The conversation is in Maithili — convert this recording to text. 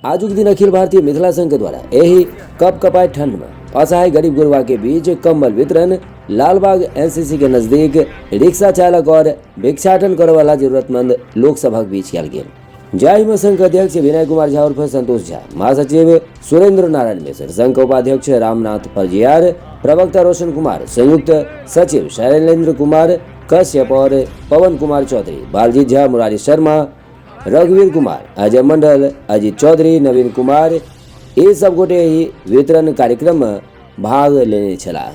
आजुक दिन अखिल भारतीय मिथिला संघ के द्वारा एहि कपकपाय ठंड में असहाय गरीब गुरबा के बीच कंबल वितरण लालबाग एनसीसी के नजदीक रिक्शा चालक और भिक्षाटन करे वाला जरूरतमंद लोक सभक बीच कयल गेल, जाहि में संघ अध्यक्ष विनय कुमार झा उर्फ संतोष झा, महासचिव सुरेंद्र नारायण मिश्र, संघ उपाध्यक्ष रामनाथ फरजियार, प्रवक्ता रोशन कुमार, संयुक्त सचिव शैलेंद्र कुमार कश्यप और पवन कुमार चौधरी, बालजीत झा, मुरारी शर्मा, रघुवीर कुमार, अजय मंडल, अजीत चौधरी, नवीन कुमार, ई सब गोटे एहि वितरण कार्यक्रम में भाग लेने छलाह।